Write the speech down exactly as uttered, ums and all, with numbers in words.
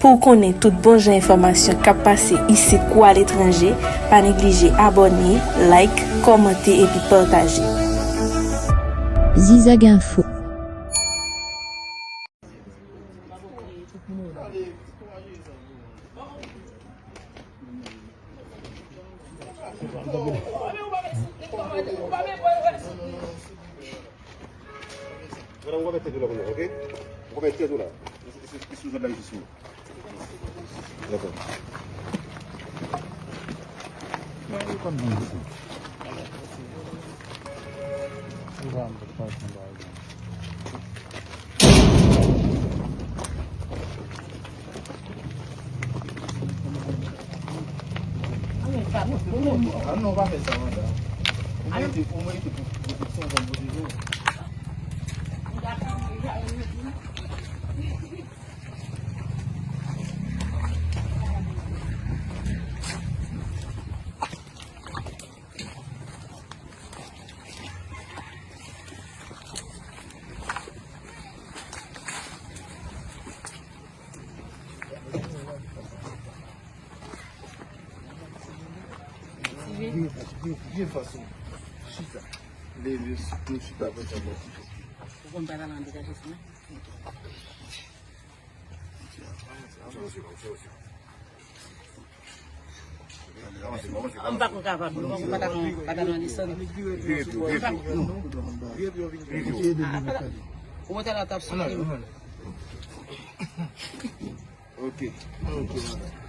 Pou w konnen tout bon jan enfòmasyon k ap pase isit kou aletranje, pa neglije abòne, like, kòmante epi pataje. Zizag Info. Madanm, ou pa mete tèt ou la, ok? Ou pa mete tèt ou la. Li sou zòn la, li sou. Dakò. Mwen, ou konn mwen isi. Ou pa mete tèt ou la. Ah non, pa fè sa, madanm. Ou merite, ou merite pwoteksyon, fò m pwoteje w. Byen, byen, byen fason. Chita. Leve, nou chita pou sa bon. Ou konn pa nan degaje sou mwen. M pa konn kapab, m pa konn pa ta nan, pa ta nan desann. Ou mwen ta la tap sou li. Ok. Ok, madanm.